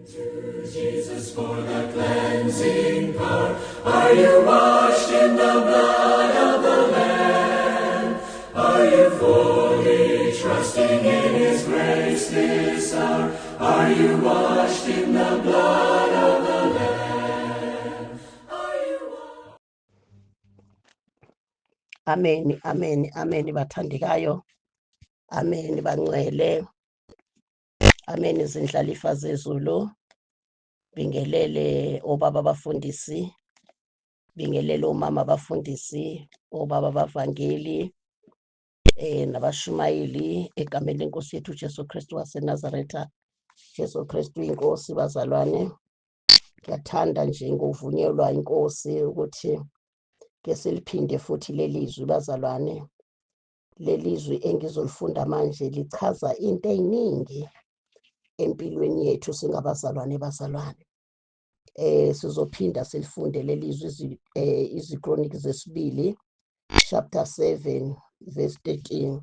To Jesus for the cleansing power. Are you washed in the blood of the Lamb? Are you fully trusting in His grace this hour? Are you washed in the blood of the Lamb? Are you washed? Amen, amen, amen bathandekayo. Amen bangcwele. Amen izindlalifa zezulu. Bingelele obaba abafundisi. Bingelele omama abafundisi, obaba abavangeli nabashumayeli egameni lenkosi yethu Jesu Kristu waseNazaretha. Jesu Kristu inkosi bazalwane. Ngiyathanda nje ngokuvunyelwa inkosi ukuthi ke siliphinde futhi lelizwi bazalwane. Lelizwi engizolifunda manje lichaza into eziningi empilweni yethu singabazalwane bazalwane. Sizophinda silifunde lelizwi iziKroniki zesibili chapter 7 verse 13.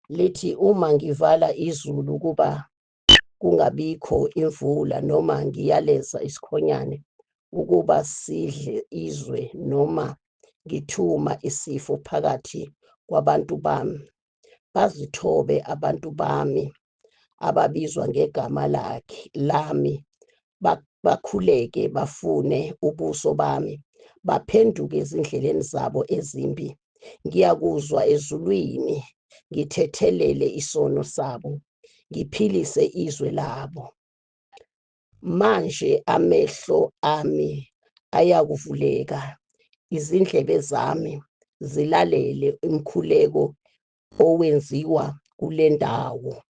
Lithi uma ngivala izulu ukuba kungabikho imvula noma ngiyaleza isikhonyane ukuba sidle izwe noma ngithuma isifo phakathi kwabantu bami, bazithobe abantu bami ababizwa ngegama lakhe lami, bakhuleke bafune ubuso bami, baphenduke ezindleleni zabo ezimbi. Ngiyakuzwa ezulwini, ngithethelele isono sabo, ngiphilise izwe labo. Manje amehlo ami ayakuvuleka, izindlebe zami zilalele umkhuleko owenziwa kule ndawo.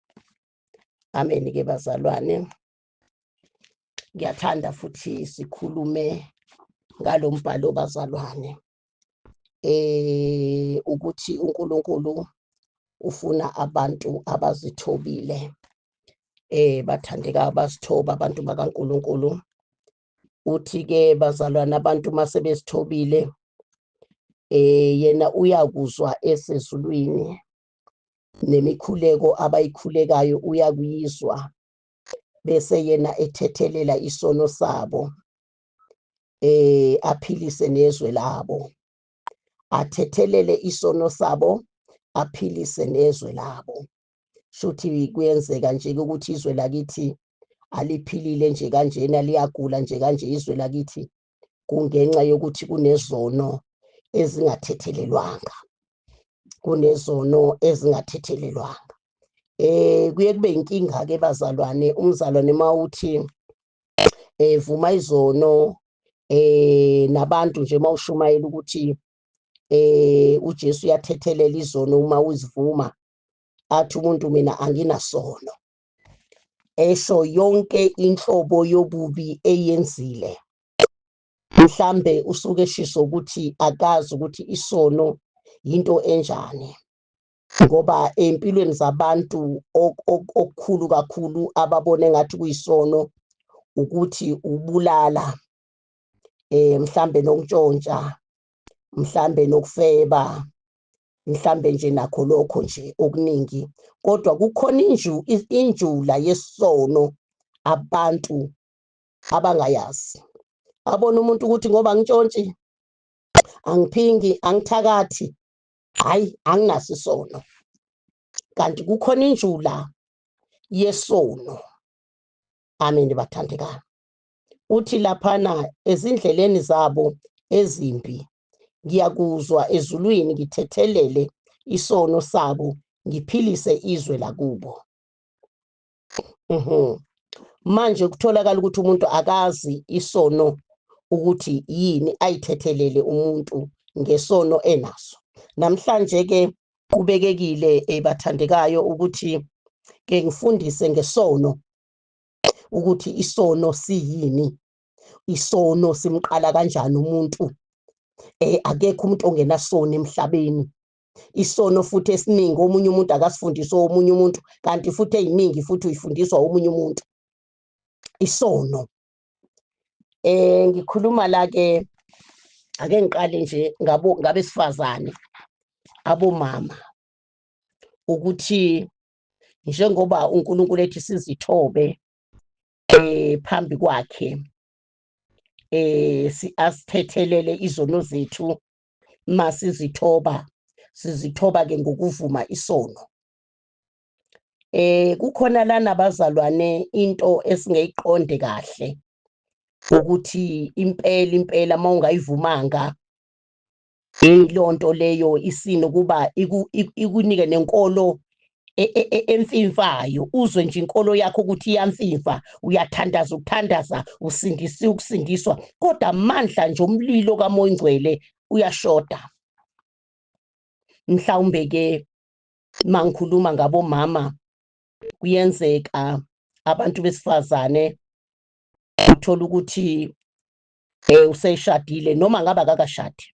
Amen ke bazalwane. Ngiyathanda futhi sikhulume ngalombhalo bazalwane. Ukuthi uNkulunkulu ufuna abantu abazithobile. Bathandeka bazithoba abantu bakaNkulunkulu. Uthi ke bazalwane abantu masebezithobile yena uyakuzwa esezulwini nemikhuleko abayikhulekayo uyakuyizwa, bese yena ethethelela isono sabo, aphilise nezwe labo. Athethelele isono sabo, aphilise nezwe labo. Shuthi kuyenzeka nje ukuthi izwe lakithi aliphilile nje kanjena, liyagula nje kanje izwe lakithi, kungenxa yokuthi kunezono ezingathethelelwanga. Kunezono ezingathethelelwanga. Kuye kube inkinga ke bazalwane, umzalwane mawuthi vuma izono nabantu nje mawushumayela ukuthi uJesu uyathethelela izono uma uzivuma, athi umuntu mina anginasono, esho yonke inhlobo yobubi eyenzile. Mhlambe usuke eshiso ukuthi akazi ukuthi isono into enjani, ngoba empilweni zabantu okukhulu kakhulu ababone ngathi kuyisono ukuthi ubulala, mhlambe nokuntshontsha, mhlambe nokufeba, mhlambe nje nakho lokho nje okuningi. Kodwa kukhona injula yesono abantu abangayazi. Abona umuntu ukuthi ngoba ngitshontshi, angiphingi, angithakathi, hayi anginaso isono. Kanti kukhona injula yesono. Amen bathandekayo. Uthi laphana ezindleleni zabo ezimbi ngiyakuzwa ezulwini, ngithethelele isono sabo, ngiphilise izwe lakubo. Manje kutholakala ukuthi umuntu akazi isono ukuthi yini, ayithethelele umuntu ngesono enaso. Namhlanje ke kubekekile ebathandekayo ukuthi ke ngifundise ngesono, ukuthi isono siyini, isono simqala kanjani umuntu. Akekho umuntu ongenasono emhlabeni. Isono futhi esiningi omunye umuntu akasifundiswa omunye umuntu, kanti futhi eziningi futhi uyifundiswa omunye umuntu. Isono. Ngikhuluma la ke, ake ngiqale nje ngabesifazane, abomama, ukuthi njengoba uNkulunkulu ethi sizithobe, Phambi kwakhe asithethelele izono zethu masizithoba, sizithoba ke ngokuvuma isono. Kukhona lana bazalwane into esingeyiqonde kahle ukuthi impela impela mawungayivumanga ilonto leyo isinokuba ikunike nenkolo emfimfayo, uzwe nje inkolo yakho ukuthi iyamfimfa, uyathandaza ukuthandaza, usindisiwe ukusindiswa, kodwa amandla nje omlilo kaMoya Ongcwele uyashoda. Mhlawumbe ke mangikhuluma ngabomama, kuyenzeka abantu besifazane uthola ukuthi useshadile noma ngabe akakashadi,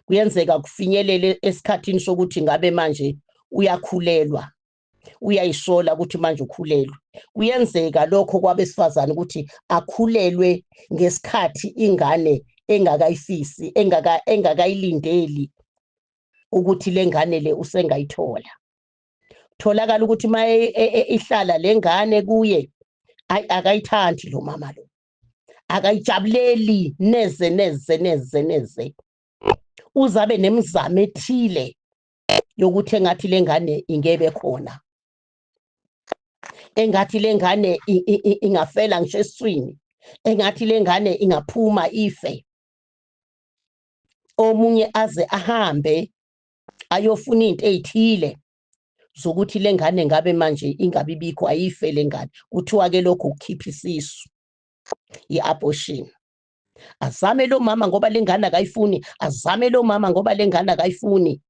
kuyenzeka kufinyelele esikhathini sokuthi ngabe manje uyakhulelwa, uyayisola ukuthi manje ukhulelwe. Kuyenzeka lokho kwabesifazane ukuthi akhulelwe ngesikhathi ingane engakayifisi, engakayilindeli ukuthi lengane le usengayithola. Tholakala ukuthi maye ihlala lengane kuye, ayi akayithandi lo mama lo, akayijabuleli neze neze neze neze, uzabe nemizamo ethile yokuthi engathi lengane ingebe khona, engathi lengane ingafela ngisho esiswini, engathi lengane ingaphuma ife. Omunye aze ahambe ayofuna into ezithile zokuthi lengane ngabe manje ingabi bikho, ayife lengane. Kuthiwa ke lokho ukukhipha isisu, i-abortion. Azame lo mama ngoba lengane akayifuni, azame lo mama ngoba lengane akayifuni.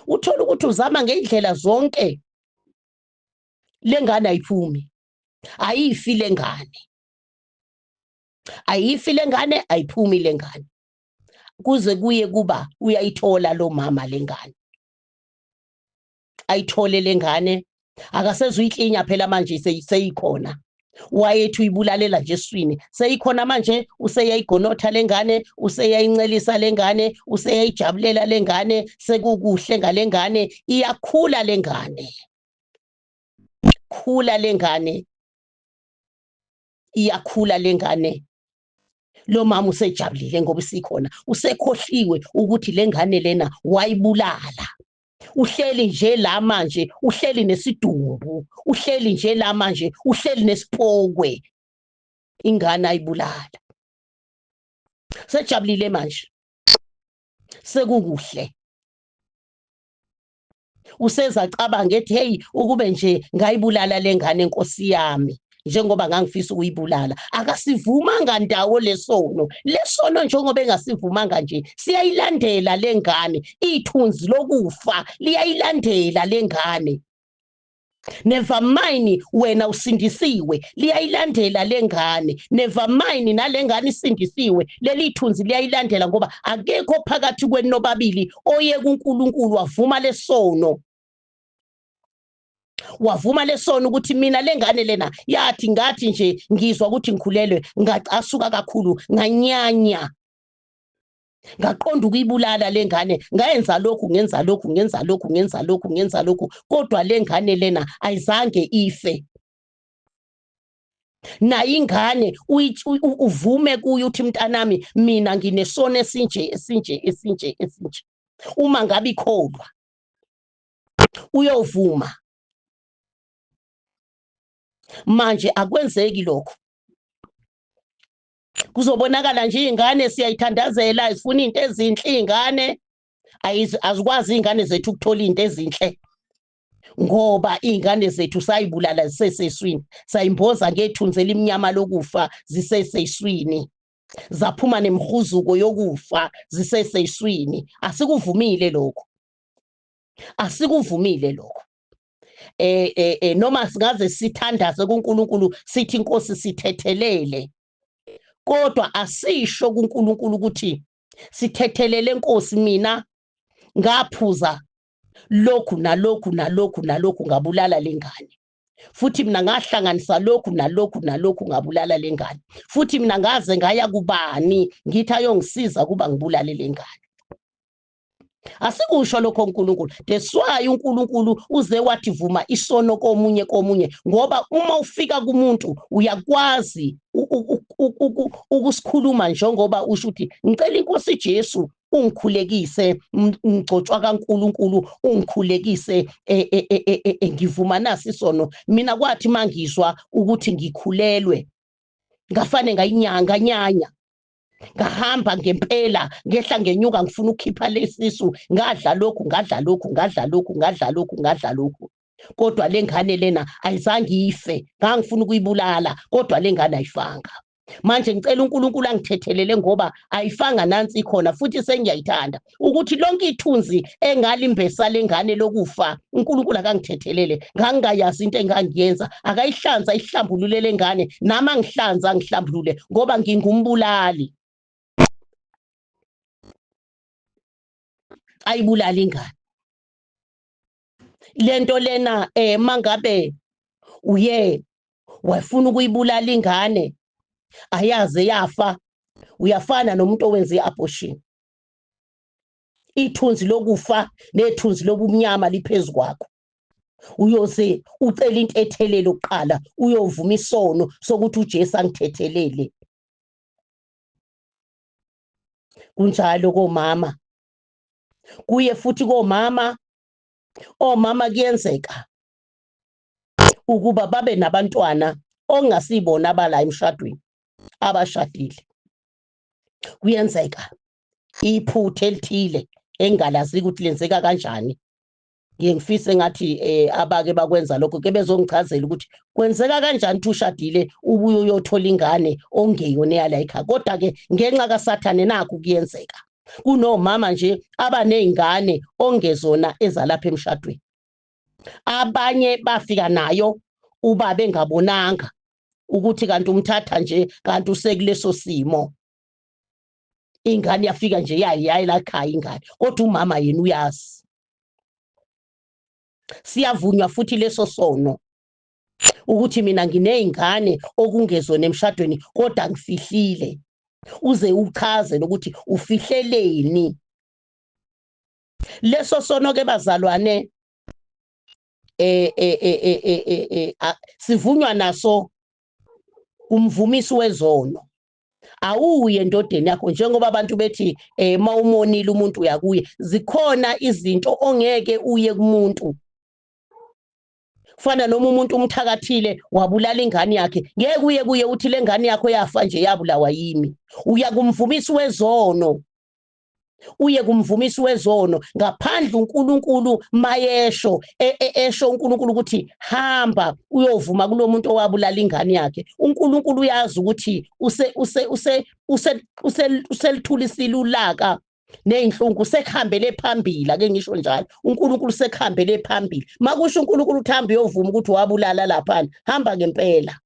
Uthola ukuthi uzama ngeindlela zonke, lengane ayiphumi, ayifi lengane, ayifi lengane, ayiphumi lengane, kuze kuye kuba uyayithola lo mama lengane, ayithole lengane, akasezuyiklinya phela manje seyikhona. Wayethi uyibulalela nje eswini, seyikhona manje, useyayigonotha lengane, useyayincelisa lengane, useyayijabulela lengane, sekukuhle ngalengane, iyakhula lengane, khula lengane, iyakhula lengane. Lo mama usejabulile ngoba isikhona, usekhohliwe ukuthi lengane lena wayibulala. Uhleli nje la manje, uhleli nesidumbu, uhleli nje la manje, uhleli nesipokwe, ingane ayibulala. Sejabulile manje, sekukuhle, useza cabanga ethi hey, ukube nje ngayibulala lengane enkosi yami njengoba ngangifisa ukuyibulala. Akasivumanga ndawo lesono, lesono njengoba engasivumanga nje siyayilandela lengane, ithunzi lokufa liyayilandela lengane. Never mind wena usindisiwe, liyayilandela lengane. Never mind nalengane isindisiwe, leli thunzi liyayilandela, ngoba akekho phakathi kwenu nobabili oye kuNkulunkulu wavuma lesono, wavuma lesono ukuthi mina lengane lena yathi ngathi nje ngizwa ukuthi ngikhulelwe, ngacasuka kakhulu, nganyanya, ngaqonda ukuyibulala lengane, ngayenza lokhu, ngenza lokhu, ngenza lokhu, ngenza lokhu, ngenza lokhu, kodwa lengane lena ayizange ife. Nayo ingane uvume kuyo uthi mntanami mina nginesono esinje esinje esinje esinje. Uma ngabe ikholwa uyovuma. Manje akwenzeki lokho, kuzobonakala nje izingane siyayithandazela, zifuna izinto ezinhle izingane, azikwazi izingane zethu ukuthola izinto ezinhle ngoba izingane zethu sayibulala ziseseswini, sayimboza ngethunzi elimnyama lokufa ziseseswini, zaphuma nemihuzuko yokufa ziseseswini. Asikuvumile lokho, asikuvumile lokho. Noma singaze sithandaze kuNkulunkulu sithi inkosi sithethelele, kodwa asisho kuNkulunkulu ukuthi sithethelele Nkosi, mina ngaphuza lokhu nalokhu nalokhu nalokhu ngabulala lengane, futhi mina ngahlanganisa lokhu nalokhu nalokhu ngabulala lengane, futhi mina ngaze ngaya kubani ngithi ayongisiza kuba ngibulale lengane. Asikusho lokho uNkulunkulu. That's why uNkulunkulu uze wathi vuma isono komunye komunye, ngoba uma ufika kumuntu uyakwazi ukusikhuluma njengoba usho ukuthi ngicela inkosi Jesu ungikhulekise, ngigcotshwa kaNkuluNkulu ungikhulekise, ngivuma nasi isono. Mina kwathi mangizwa ukuthi ngikhulelwe ngafane ngayinyanga nyanya, ngahamba ngempela ngehla ngenyuka ngifuna ukukhipha lesisu, ngadla lokhu ngadla lokhu ngadla lokhu ngadla lokhu ngadla lokhu, kodwa lengane lena ayizange ife. Ngangifuna ukuyibulala kodwa lengane ayifanga. Manje ngicela uNkulunkulu angithethelele ngoba ayifanga, nansi ikhona futhi sengiyayithanda. Ukuthi lonke ithunzi engalimbesa lengane lokufa, uNkulunkulu akangithethelele. Ngangingayazi into engangiyenza, akayihlanza ayihlambulule lengane, nami angihlanza angihlambulule ngoba ngingumbulali. Ayibulali ingane lento lena. Mangabe uye wafuna ukuyibulala ingane ayaze yafa, uyafana nomuntu owenza i-abortion. Ithunzi lokufa nethunzi lobumnyama liphezulu kwakho. Uyoze ucela intethelelo kuqala, uyovuma isono sokuthi uJesu angithethelele. Kunjalo komama, kuye futhi komama. Omama kuyenzeka ukuba babe nabantwana ongasibona abala emshadweni, abashadile. Kuyenzeka iphutha elithile engalazi ukuthi lenzeka kanjani. Ngiye ngifise ngathi abake bakwenza lokho ke bezongichazela ukuthi kwenzeka kanjani ukuthi ushadile ubuye uyothola ingane ongeyona eyala ekhaya. Kodwa ke ngenxa kaSathane nakho kuyenzeka. Kunomama nje abanezingane ongezona ezalapha emshadweni, abanye bafika nayo ubaba engabonanga ukuthi kanti umthatha nje, kanti usekuleso simo. Ingane yafika nje yayi la ekhaya ingane, kodwa umama yena uyazi. Siyavunywa futhi leso sono ukuthi mina nginezingane okungezona emshadweni kodwa ngifihlile. Uze uchaze nokuthi ufihleleni leso sono ke bazalwane. Sivunywa naso kumvumisi wezono. Awuye endodeni yakho njengoba abantu bethi mawumonile umuntu uyakuye. Zikhona izinto ongeke uye kumuntu. Kufana noma umuntu umthakathile wabulala ingane yakhe, ngeke uye kuye uthi le ngane yakho yafa nje yabulawa yimi. Uya kumvumisi wezono, uye kumvumisi wezono ngaphandle uNkulunkulu mayesho esho uNkulunkulu ukuthi hamba uyovuma kulomuntu owabulala ingane yakhe. uNkulunkulu uyazi ukuthi use use use use uselithulisile ulaka nezinhlungu, sekuhambele phambili. Ake ngisho njalo, uNkulunkulu sekuhambele phambili. Makusho uNkulunkulu uthi hamba uyovuma ukuthi wabulala laphana, hamba ngempela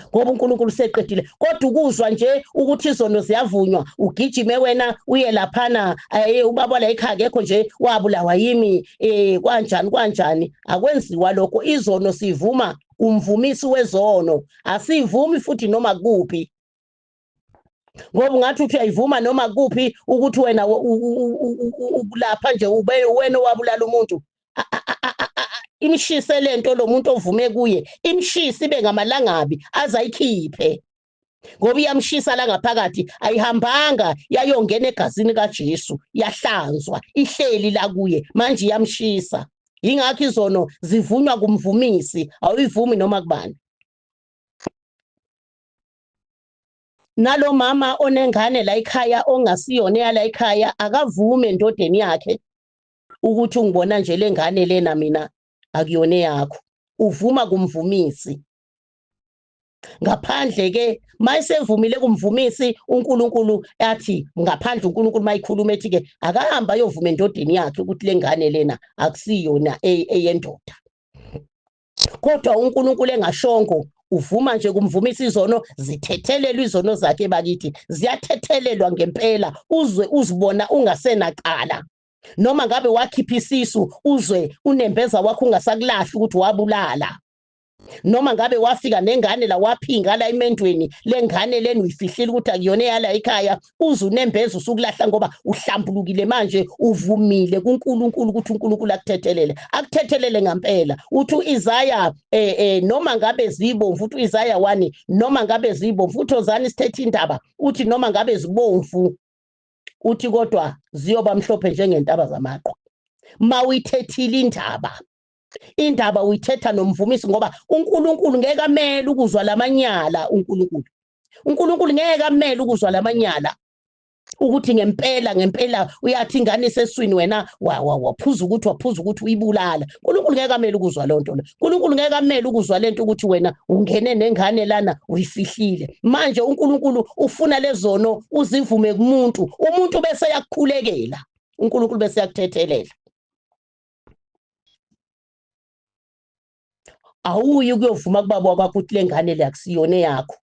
ngoba uNkulunkulu seqedile. Kodwa ukuzwa nje ukuthi izono ziyavunywa, ugijime wena uye laphana, ubaba la ekhaya akekho nje wabulawa yimi, kwanjani kwanjani. Akwenziwa lokho. Izono sivuma kumvumisi wezono, asivumi futhi noma kuphi. Ngoba ungathi uthi uyayivuma noma kuphi ukuthi wena ukulapha nje ube wena owabulala umuntu, imshise lento lo muntu ovume kuye, imshise ibe ngamalangabi azayikhiphe, ngoba iyamshisa la ngaphakathi. Ayihambanga yayongena egazini kaJesu, yahlanzwa, ihleli la kuye manje iyamshisa. Ingakho izono zivunywa kumvumisi, awuyivumi noma kubani. Nalo mama onengane la ekhaya ongasiyona eyala ekhaya, akavume endodeni yakhe ukuthi ungibona nje lengane lena mina akuyona eyakho. Uvuma kumvumisi. Ngaphandle ke mayisevumile kumvumisi uNkulunkulu athi, ngaphandle uNkulunkulu mayikhuluma ethi ke akahamba ayovuma endodeni yakhe ukuthi lengane lena akusiyona eyendoda. Kodwa uNkulunkulu engashongo, uvuma nje kumvumisa izono, zithethelelwa izono zakhe bakithi, ziyathethelelwa ngempela, uzwe uzibona ungasenacala. Noma ngabe wakhipha isisu, uzwe unembeza wakho ungasakulahli ukuthi wabulala. Noma ngabe wafika nengane la, waphinga la emendweni, lengane leni uyifihlile ukuthi akuyona eyala ekhaya, uze unembeza usukulahla ngoba uhlambulukile manje, uvumile kuNkulunkulu ukuthi uNkulunkulu akuthethelele, akuthethelele ngampela. Uthi uIsaya noma ngabe zibomvu, uthi uIsaya 1 noma ngabe zibomvu, uthi ozani sithethe indaba, uthi noma ngabe zibomvu, uthi kodwa ziyoba mhlophe njengentaba zamaqhwa. Mawuyithethile indaba, indaba uyithetha nomvumisi, ngoba uNkulunkulu ngeke amele ukuzwa lamanyala. uNkulunkulu ngeke amele ukuzwa lamanyala ukuthi ngempela ngempela uyathi ingane iseswini, wena waphuza ukuthi waphuza ukuthi uyibulala. uNkulunkulu ngeke amele ukuzwa lonto le. uNkulunkulu ngeke amele ukuzwa lento ukuthi wena ungene nengane lana uyifihlile. Manje uNkulunkulu ufuna lezono uzivume kumuntu, umuntu bese yakukhulekela, uNkulunkulu bese yakuthethelela. Awuyi ukuyovuma kubaba wakho ukuthi lengane le akusiyona eyakho,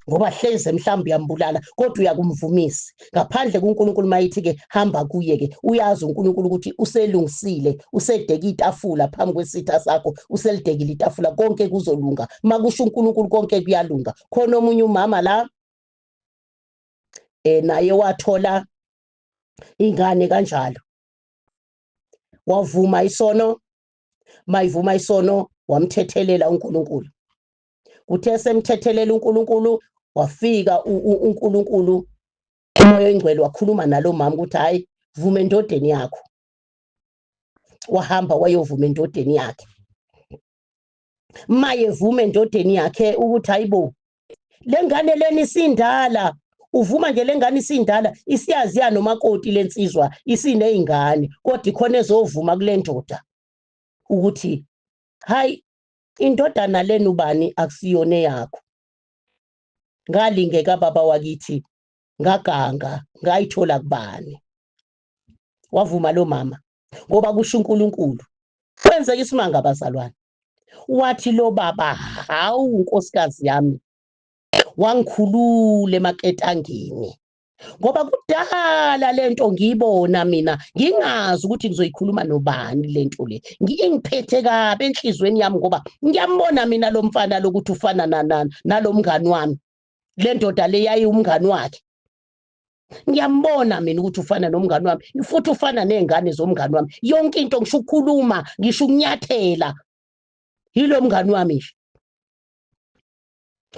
ngoba hleze mhlawumbe uyambulala, kodwa uyakumvumisa ngaphandle kuNkulunkulu. Mayithi ke hamba kuye ke, uyazi uNkulunkulu ukuthi uselungisile, usedeke itafula phambi kwesitha sakho, uselidekile itafula, konke kuzolunga. Makusho uNkulunkulu konke kuyalunga. Khona omunye umama la naye wathola ingane kanjalo, wavuma isono, mayivuma isono wamthethelela uNkulunkulu. Kuthe semthethelela uNkulunkulu, wafika uNkulunkulu, uMoya oNgcwele wakhuluma nalo mama ukuthi hayi, vuma endodeni yakho. Wahamba wayovuma endodeni yakhe. Maye vuma endodeni yakhe ukuthi hayibo, lengane leni isindala, uvuma nje lengane isindala, isiyaziya nomakoti lensizwa, isinezingane, kodwa ikhona ezovuma kule ndoda ukuthi hayi, indodana lenu bani akusiyona yakho. Ngalingeka baba wakithi, ngaganga, ngayithola kubani. Wavuma lo mama ngoba kusho uNkulunkulu. Kwenzeka isimanga bazalwane. Wathi lo baba, hawu nkosikazi yami, wangikhulula emaketangeni, ngoba kudala lento ngiyibona mina, ngingazi ukuthi ngizoyikhuluma nobani lento le, ingiphethe kabi enhlizweni yami, ngoba ngiyambona mina lo mfana lokuthi ufana nalomngani wami, le ndoda le yayiwumngani wakhe. Ngiyambona mina ukuthi ufana nomngani wami, futhi ufana nezingane zomngani wami, yonke into, ngisho ukukhuluma, ngisho ukunyathela, yilo mngani wami nje.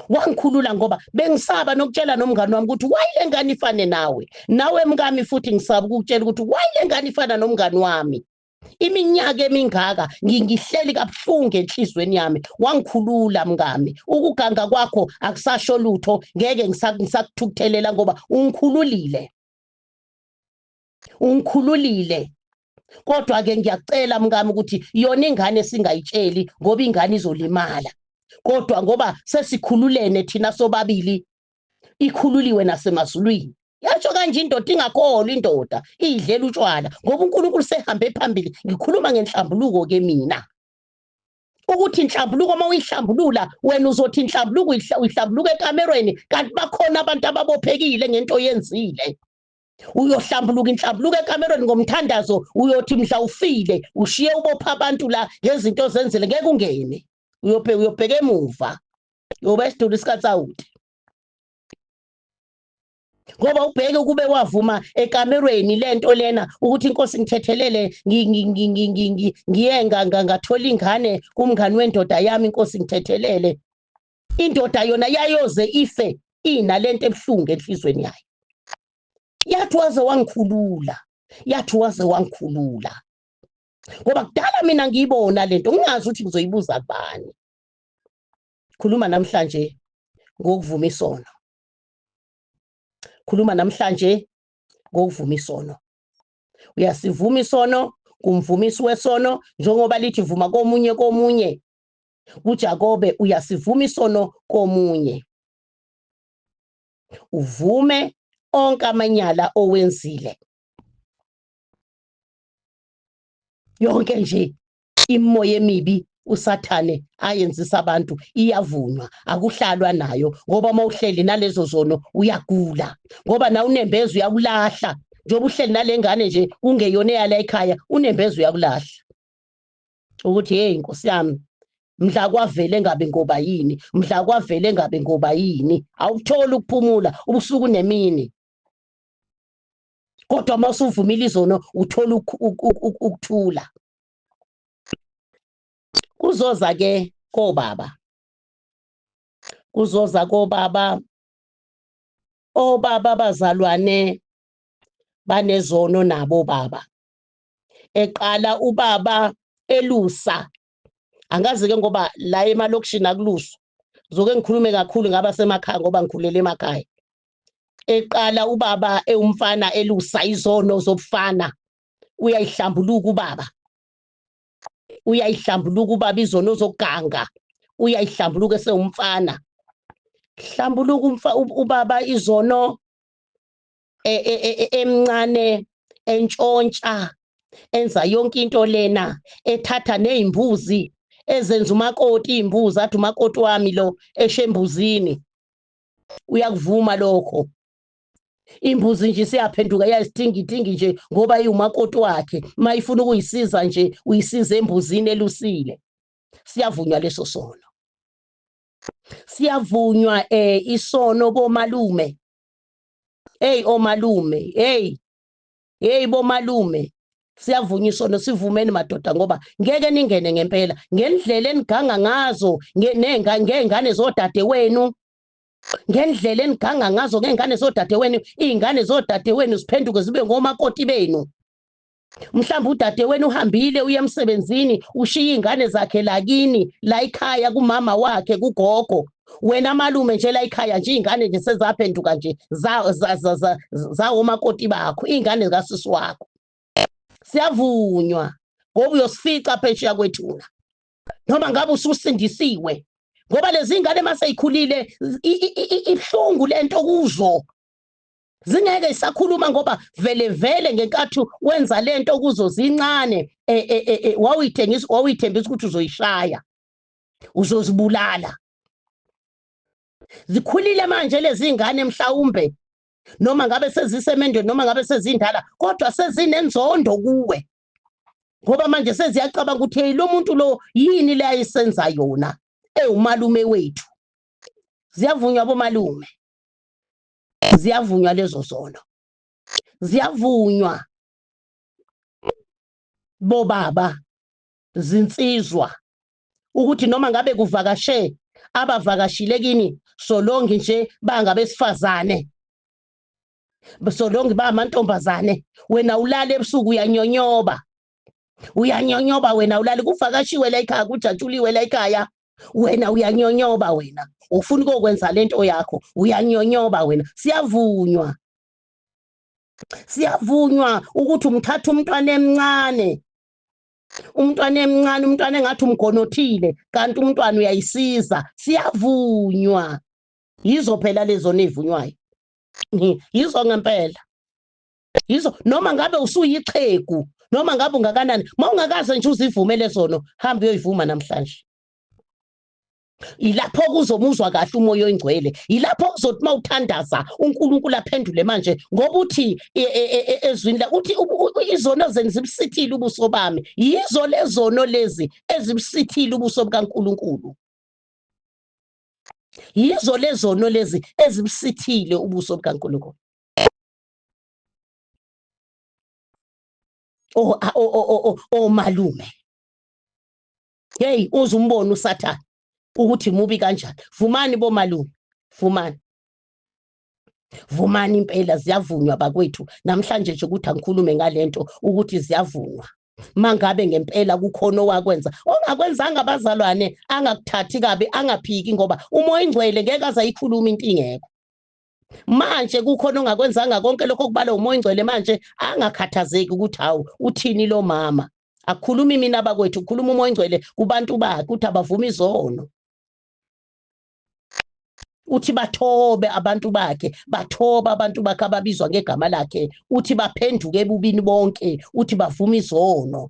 Wangikhulula ngoba bengisaba nokutshela nomngani wami ukuthi why le ngane ifane nawe, nawe mkami, futhi ngisaba ukukutshela ukuthi why le ngane ifana nomngani wami. Iminyaka emingaka ngihleli kabuhlungu enhlizweni yami. Wangikhulula mngami, ukuganga kwakho akusasho lutho, ngeke ngisakuthukuthelela ngoba ungikhululile, ungikhululile. Kodwa ke ngiyacela mngami ukuthi yona ingane singayitsheli, ngoba ingane izolimala, kodwa ngoba sesikhululene thina sobabili, ikhululiwe nasemazulwini. Yasho kanje indoda, ingakholwa indoda idlela utshwala, ngoba uNkulunkulu sehambe phambili. Ngikhuluma ngenhlambuluko ke mina, ukuthi inhlambuluko uma uyihlambulula wena uzothi inhlambuluko uyihlambuluka ekamerweni, kanti bakhona abantu ababophekile ngento oyenzile. Uyohlambuluka inhlambuluko ekamerweni ngomthandazo, uyothi mhla ufile ushiye ubopha abantu la ngezinto ozenzile, ngeke ungene, uyobheka emuva, uyoba isiduli sikaSawuti. Ngoba ubheke ukube wavuma ekamerweni lento lena ukuthi inkosi ngithethelele, ngiye ngathola ingane kumngani wendoda yami, inkosi ngithethelele, indoda yona yayoze ife inalento ebuhlungu enhlizweni yayo. Yathi waze wangikhulula, yathi waze wangikhulula, ngoba kudala mina ngiyibona lento, ngingazi ukuthi ngizoyibuza kubani. Khuluma namhlanje ngokuvuma isono, khuluma namhlanje ngokuvuma isono. Uyasivuma isono kumvumisi wesono, njengoba lithi vuma komunye komunye kuJakobe, uyasivuma isono komunye, uvume onke amanyala owenzile, yonke nje imoya emibi uSathane ayenzisa abantu iyavunywa, akuhlalwa nayo, ngoba uma uhleli nalezo zono uyagula, ngoba na unembeza uyakulahla. Njengoba uhleli nalengane nje kungeyona eyala ekhaya, unembeza uyakulahla ukuthi hey nkosi yami, Mhla kwavele ngabe ngoba yini, mhla kwavele ngabe ngoba yini, awutholi ukuphumula ubusuku nemini. Kodwa uma usuvumile izono uthola ukuthula. Kuzoza ke kobaba, kuzoza kobaba, obaba bazalwane banezono nabo baba. Eqala ubaba elusa, angazi ke ngoba la emalokishini akuluswa, zoke ngikhulume kakhulu ngaba semakhaya ngoba ngikhulele emakhaya. Eqala ubaba ewumfana elusa izono zobufana, uyayihlambuluka ubaba, uyayihlambuluka ubaba izono zokuganga, uyayihlambuluka esewumfana. Hlambuluka ubaba izono emncane, entshontsha, enza yonke into lena, ethatha nezimbuzi ezenza umakoti, izimbuzi athi umakoti wami lo eshembuzini. Uyakuvuma lokho. Imbuzi nje siyaphenduka iyasithingi nje ngoba iwumakoti wakhe, mayifuna ukuyisiza nje uyisiza embuzini elusile. Siyavunywa leso sono. Siyavunywa isono bomalume. Hey omalume, hey hey bomalume, siyavunywa isono. Sivumeni madoda, ngoba ngeke ningene ngempela ngendlela eniganga ngazo ngengane zodade wenu, ngendlela eniganga ngazo ngengane zodade wenu, izingane zodade wenu ziphenduke zibe ngomakoti benu. Mhlawumbe udade wenu uhambile uye emsebenzini, ushiya izingane zakhe lakini la ekhaya kumama wakhe kugogo, wena malume nje la ekhaya nje izingane nje sezaphenduka nje zawomakoti bakho, izingane zikasisi wakho. Siyavunywa ngoba uyosifica phesheya kwethuna, noma ngabe ususindisiwe, ngoba lezi ingane maseyikhulile ibuhlungu lento kuzo, zingeke isakhuluma ngoba vele vele ngenkathi wenza lento kuzo zincane, wawuyithengisa, wawuyithembisa ukuthi uzoyishaya, uzozibulala. Zikhulile manje lezi ngane, mhlawumbe noma ngabe sezisemendweni noma ngabe sezindala, kodwa sezinenzondo kuwe, ngoba manje seziyacabanga ukuthi hey, lo muntu lo yini le ayisenza yona ewumalume wethu. Ziyavunywa bomalume, ziyavunywa lezo zono, ziyavunywa bobaba, zinsizwa, ukuthi noma ngabe kuvakashe abavakashile kini, solongi nje bangabesifazane, solongi bamantombazane, wena ulala ebusuku uyanyonyoba, uyanyonyoba wena ulala, kuvakashiwe la ekhaya, kujatshuliwe la ekhaya, wena uyanyonyoba, wena ufuna ukokwenza lento yakho, uyanyonyoba wena. Siyavunywa, siyavunywa ukuthi umthatha umntwana emncane, umntwana emncane, umntwana engathi umgonothile, kanti umntwana uyayisiza. Siyavunywa. Yizo phela lezo nevunywayo, yizo ngempela, yizo. Noma ngabe usuyixhegu, noma ngabe ungakanani, mawungakaze nje uzivumele zono, hamba uyoyivuma namhlanje. Ilapho kuzomuzwa kahle umoya oyingcwele, ilapho kuzothi mawuthandaza uNkulunkulu aphendule manje, ngoba uthi ezwini la uthi izono zenu zibusithile ubuso bami. Yizo lezono lezi ezibusithile ubuso bukaNkulunkulu, yizo lezono lezi ezibusithile ubuso bukaNkulunkulu. Oh malume, hey, uze umbone uSathane ukuthi mubi kanjani. Vumani bomalume, vumani, vumani impela, ziyavunywa bakwethu. Namhlanje nje ukuthi angikhulume ngalento ukuthi ziyavunywa mangabe ngempela kukhona owakwenza ongakwenzanga, abazalwane angakuthathi kabi, angaphiki, ngoba umoya ingcwele ngeke aze ayikhuluma into ingekho. Manje kukhona ongakwenzanga konke lokho kubala umoya ingcwele, manje angakhathazeki ukuthi hawu uthini lo mama. Akukhulumi mina bakwethu, kukhuluma umoya ingcwele kubantu bakhe ukuthi abavuma izono, uthi bathobe abantu bakhe, bathoba abantu bakhe ababizwa ngegama lakhe, uthi baphenduke ebubini bonke, uthi bavume izono,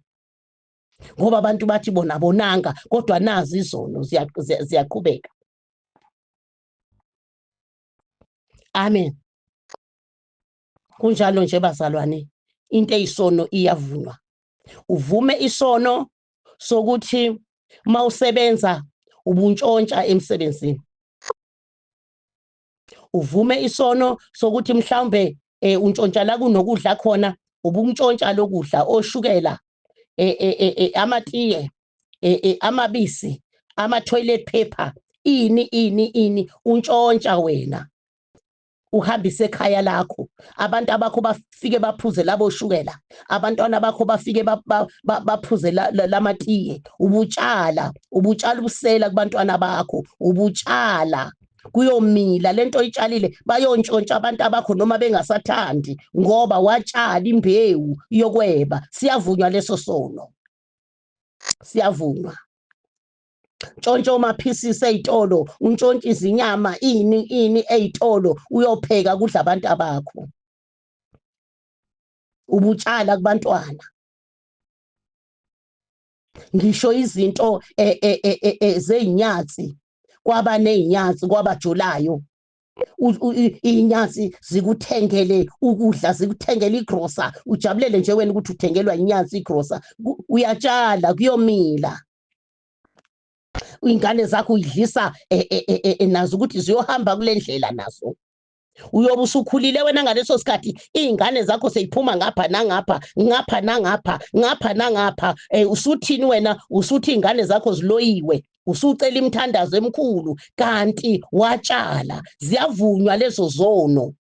ngoba abantu bathi bona bonanga, kodwa nazi izono ziyaqhubeka. Amen. Kunjalo nje bazalwane, into eyisono iyavunywa. Uvume isono sokuthi Mawusebenza ubuntshontsha emsebenzini, uvume isono sokuthi mhlawumbe untshontsha la kunokudla khona, ubuntshontsha lokudla, oshukela, amatiye, amabisi, ama toilet paper, ini ini ini, untshontsha wena uhambise ekhaya lakho. Abantu abakho bafike baphuze labo shukela, abantwana bakho bafike baphuze lamatiye. Ubutshala, ubutshala ubusela kubantwana bakho, ubutshala kuyomila lento oyitshalile. Bayontshontsha abantu abakho noma bengasathandi, ngoba watshala imbewu yokweba. Siyavunywa leso sono, siyavunywa. Ntshontsha omaphisisi ey'tolo, untshontshe izinyama, ini ini ey'tolo, uyopheka kudla abantu abakho. Ubutshala kubantwana. Ngisho izinto zey'nyathi, kwaba ney'nyathi kwabajolayo. Iy'nyathi zikuthengele ukudla, zikuthengele igrosa, ujabulele nje wena ukuthi uthengelwa inyathi igrosa. Uyatshala kuyomila. Ingane zakho uyidlisa nazo ukuthi ziyohamba kule ndlela nazo. Uyobe usukhulile wena ngaleso sikhathi, iy'ngane zakho seyiphuma ngapha nangapha, ngapha nangapha, ngapha nangapha. Usuthini wena? Usuthi iy'ngane zakho ziloyiwe, usucela imithandazo emikhulu, kanti watshala. Ziyavunywa lezo zono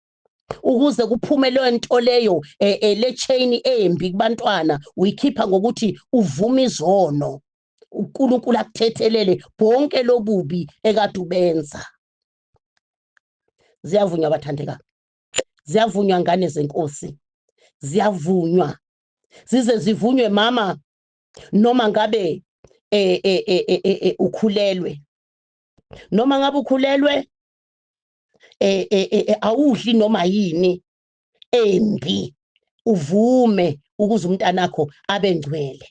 ukuze kuphume leyo nto leyo, le chain embi kubantwana. Uyikhipha ngokuthi uvume izono, uNkulunkulu akuthethelele bonke lobubi ekade ubenza. Ziyavunywa bathandeka, ziyavunywa ngane zenkosi, ziyavunywa, zize zivunywe mama, noma ngabe ukhulelwe, noma ngabe ukhulelwe awudli noma yini embi, uvume ukuze umntanakho abe ngcwele,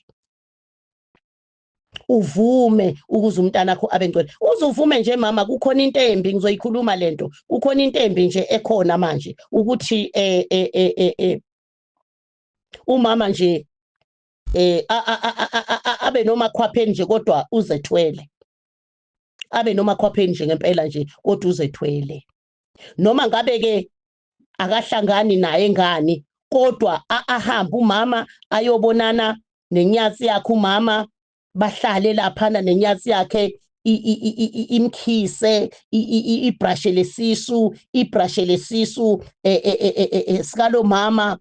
uvume ukuze umntanakho abe ngcwele. Uzuvume nje mama, kukhona into embi, ngizoyikhuluma lento, kukhona into embi nje ekhona manje ukuthi umama nje abe nomakhwapheni nje kodwa uzethwele, abe nomakhwapheni nje ngempela nje kodwa uzethwele, noma ngabe ke akahlangani naye ngani, kodwa ahambe umama ayobonana nenyathi yakhe, umama bahlale laphana nenyathi yakhe, imkhise, ibrashe lesisu, ibrashe lesisu sikalo mama,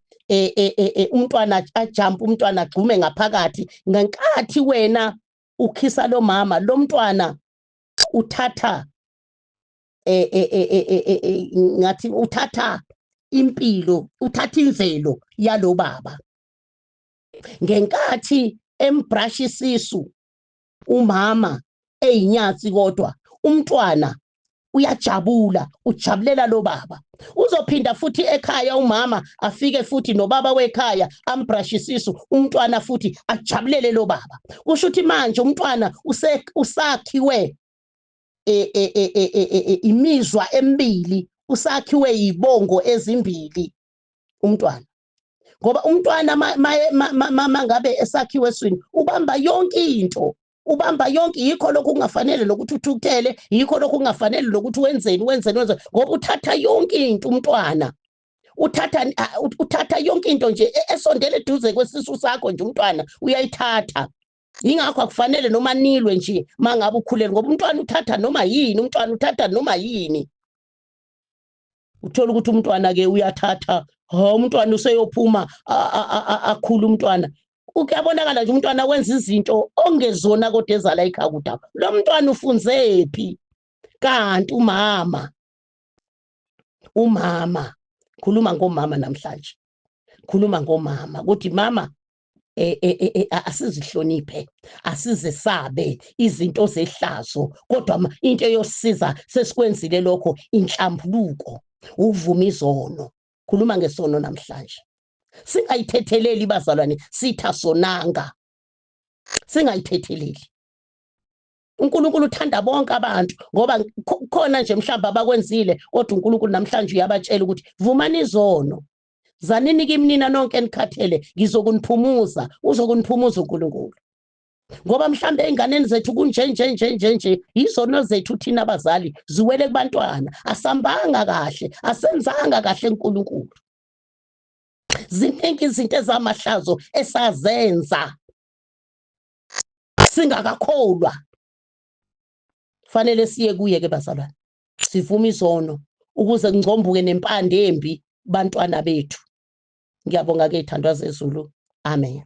umntwana ajump, umntwana agxume ngaphakathi. Ngenkathi wena ukhisa lo mama, lo mntwana uthatha ngathi uthatha impilo, uthatha imvelo yalo baba. Ngenkathi embrush isisu umama eyinyathi, kodwa umntwana uyajabula, ujabulela lo baba. Uzophinda futhi ekhaya umama afike futhi nobaba wekhaya ambrush isisu, umntwana futhi ajabulele lo baba. Kusho ukuthi manje umntwana usakhiwe imizwa emibili, usakhiwe ibongo ezimbili umntwana, ngoba umntwana mangabe esakhiwe eswini ubamba yonke into, ubamba yonke. Yikho lokhu kungafanele lokuthi uthukuthele, yikho lokhu kungafanele lokuthi wenzeni, wenzeni, wenzeni, ngoba uthatha yonke into umntwana, uthatha yonke into nje esondele eduze kwesisu sakho nje, umntwana uyayithatha. Yingakho akufanele noma nilwe nje mangabe ukhulelwe, ngoba umntwana uthatha noma yini, umntwana uthatha noma yini. Uthola ukuthi umntwana ke uyathatha, ha, umntwana useyophuma akhula umntwana, kuyabonakala nje umntwana wenza izinto ongezona kodwa ezala ekhaya. Lo mntwana ufunzephi kanti? Umama, umama, khuluma ngomama namhlanje, khuluma ngomama ukuthi mama, asizihloniphe, asizesabe izinto zehlazo, kodwa into eyosiza sesikwenzile lokho, inhlambuluko, ukuvuma izono. Khuluma ngesono namhlanje, singayithetheleli bazalwane, sitha sonanga, singayithetheleli. uNkulunkulu uthanda bonke abantu, ngoba kukhona nje mhlawumbe abakwenzile, kodwa uNkulunkulu namhlanje uyabatshela ukuthi vumani izono, zanini kimi nina nonke enikhathele, ngizokuniphumuza. Uzokuniphumuza uNkulunkulu. Ngoba mhlambe ey'nganeni zethu kunje nje nje nje nje, izono zethu thina abazali ziwele kubantwana. Asambanga kahle, asenzanga kahle uNkulunkulu. Ziningi izinto ezamahlazo esazenza singakakholwa. Fanele siye kuye ke bazalwane, sivume izono ukuze kungcombuke nempande embi bantwana bethu. Ngiyabonga ke ithandwa zezulu. Amen.